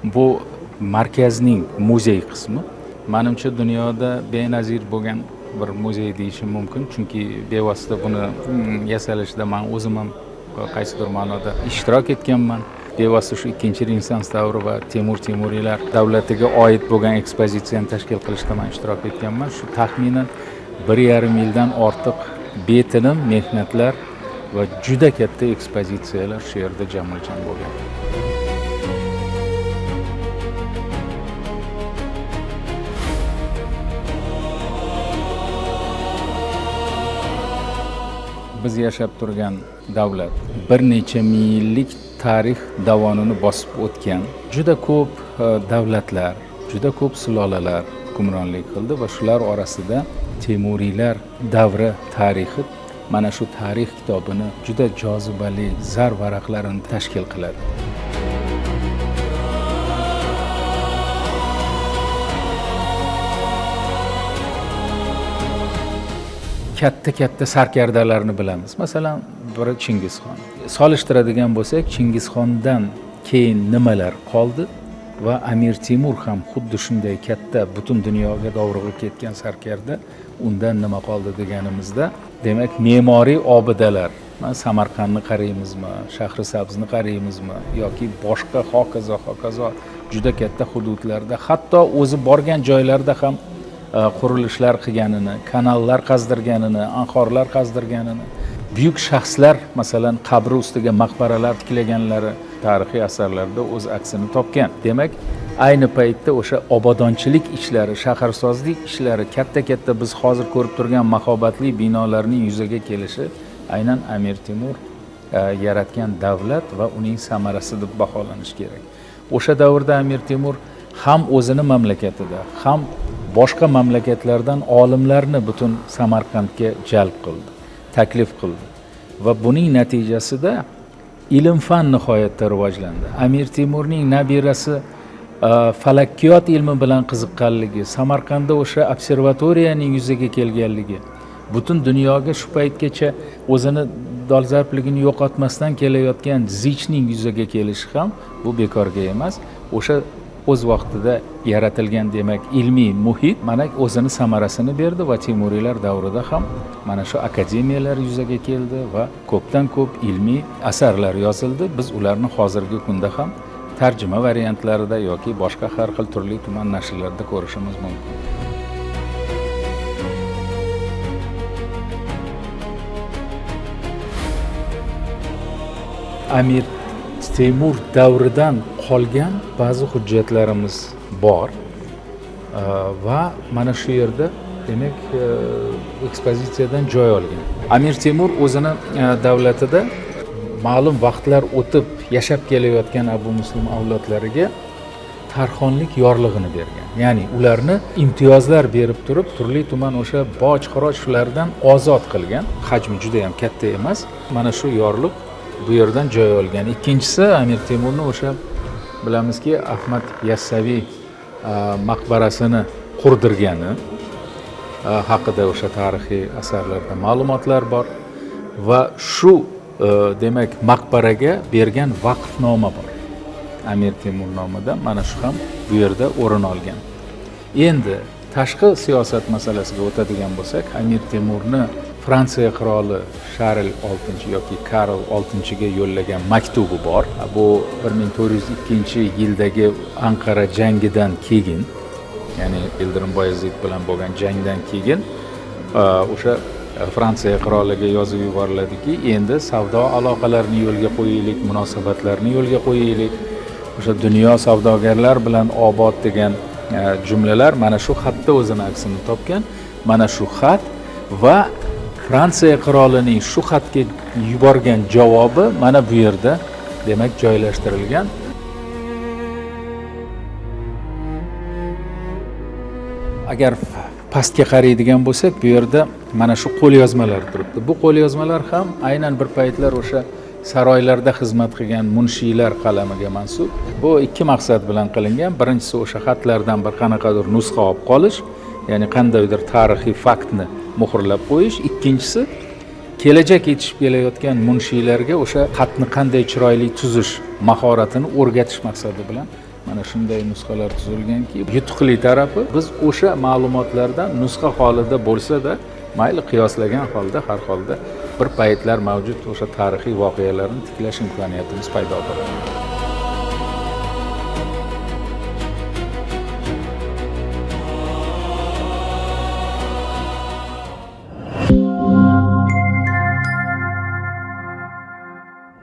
Bu markazning muzey qismi. Manimcha, dunyoda benazir bo'lgan bir muzey deyishim mumkin, chunki bevosita buni yasalishida man o'zim ham qaysidir ma'noda ishtirok etganman. Bevosita shu ikkinchi Renessans davri va Temur, Temuriylar davlatiga oid bo'lgan ekspozitsiyani tashkil qilishda man ishtirok etganman. Shu taxminan 1,5 yildan ortiq betinim mehnatlar va juda katta ekspozitsiyalar shu yerda jamuljam bo'lgan. Biz yashab turgan davlat bir necha ming yillik tarix davonini bosib o'tgan, juda ko'p davlatlar, juda ko'p sulolalar hukmronlik qildi va shular orasida Temuriylar davri tarixi mana shu tarix kitobini juda jozibali zar varaqlarini tashkil qiladi. Katta katta sarkardalarni bilamiz. Masalan, biri Chingizxon. Solishtiradigan bo'lsak, Chingizxondan keyin nimalar qoldi va Amir Temur ham xuddi shunday katta, butun dunyoga dovrug'i ketgan sarkarda, undan nima qoldi deganimizda, demak, me'moriy obidalar. Mana Samarqandni qaraymizmi, Shahrisabzni qaraymizmi yoki boshqa hokazo hokazo juda katta hududlarda, hatto o'zi borgan joylarda ham qurilishlar qilganini, kanallar qazdirganini, anhorlar qazdirganini, buyuk shaxslar, masalan, qabri ustiga maqbaralar tiklaganlari tarixiy asarlarda o'z aksini topgan. Demak, ayni paytda o'sha obodonchilik ishlari, shaharsozlik ishlari, katta katta biz hozir ko'rib turgan mahobatli binolarning yuzaga kelishi aynan Amir Temur yaratgan davlat va uning samarasi deb baholanishi kerak. O'sha davrda Amir Temur ham o'zini mamlakatida, ham boshqa mamlakatlardan olimlarni butun Samarqandga jalb qildi, taklif qildi va buning natijasida ilm fan nihoyatda rivojlandi. Amir Temurning nabirasi falakkiyot ilmi bilan qiziqqanligi, Samarqandda o'sha observatoriyaning yuzaga kelganligi, butun dunyoga shu paytgacha o'zini dolzarbligini yo'qotmasdan kelayotgan zichning yuzaga kelishi ham bu bekorga emas. O'sha o'z vaqtida yaratilgan, demak, ilmiy muhit mana o'zini samarasini berdi va Temuriylar davrida ham mana shu akademiyalar yuzaga keldi va ko'pdan ko'p ilmiy asarlar yozildi. Biz ularni hozirgi kunda ham tarjima variantlarida yoki boshqa har xil turli tuman nashrlarda ko'rishimiz mumkin. Amir Temur davridan qolgan ba'zi hujjatlarimiz bor va mana shu yerda, demak, ekspozitsiyadan joy olgan. Amir Temur o'zini davlatida ma'lum vaqtlar o'tib yashab kelayotgan Abu Muslim avlodlariga tarxonlik yorlig'ini bergan. Ya'ni ularni imtiyozlar berib turib, turli tuman o'sha boj, xiroj shulardan ozod qilgan. Hajmi juda ham katta emas. Mana shu yorliq bu yerdan joy olgan. Ikkinchisi, Amir Temurni o'sha bilamizki, Ahmad Yassaviy maqbarasini qurdirgani haqida o'sha tarixiy asarlarda ma'lumotlar bor va shu demak maqbaraga bergan vaqfnoma bor. Amir Temur nomidan mana shu ham bu yerda o'rin olgan. Endi tashqi siyosat masalasiga o'tadigan bo'lsak, Amir Temurni Fransiya qiroli Sharl oltinchi yoki Karl oltinchiga yo'llagan maktubi bor. Bu 1402-yildagi Anqara jangidan keyin, ya'ni Yildirim Boyazid bilan bo'lgan jangdan keyin, o'sha Fransiya qiroliga yozib yuboriladiki, endi savdo aloqalarini yo'lga qo'yaylik, munosabatlarni yo'lga qo'yaylik. O'sha dunyo savdogarlar bilan obod degan jumlalar mana shu xatda o'zini aksini topgan. Mana shu xat va Fransiya qirolining shu xatga yuborgan javobi mana bu yerda, demak, joylashtirilgan. Agar pastga qaraydigan bo'lsak, bu yerda mana shu qo'lyozmalar turibdi. Bu qo'lyozmalar ham aynan bir paytlar o'sha saroylarda xizmat qilgan munshiylar qalamiga mansub. Bu ikki maqsad bilan qilingan. Birinchisi, o'sha xatlardan bir qanaqadir nusxa olib qolish, ya'ni qandaydir tarixiy faktni muhrlab qo'yish. Ikkinchisi, kelajak yetishib kelayotgan munshiylarga o'sha xatni qanday chiroyli tuzish mahoratini o'rgatish maqsadi bilan mana Mana shunday nusxalar tuzilganki, yutuqli tarafi, biz o'sha ma'lumotlardan nusxa holida bo'lsa-da, mayli, qiyoslagan holda, har holda bir paytlar mavjud o'sha tarixiy voqealarni tiklash imkoniyatimiz paydo bo'ladi.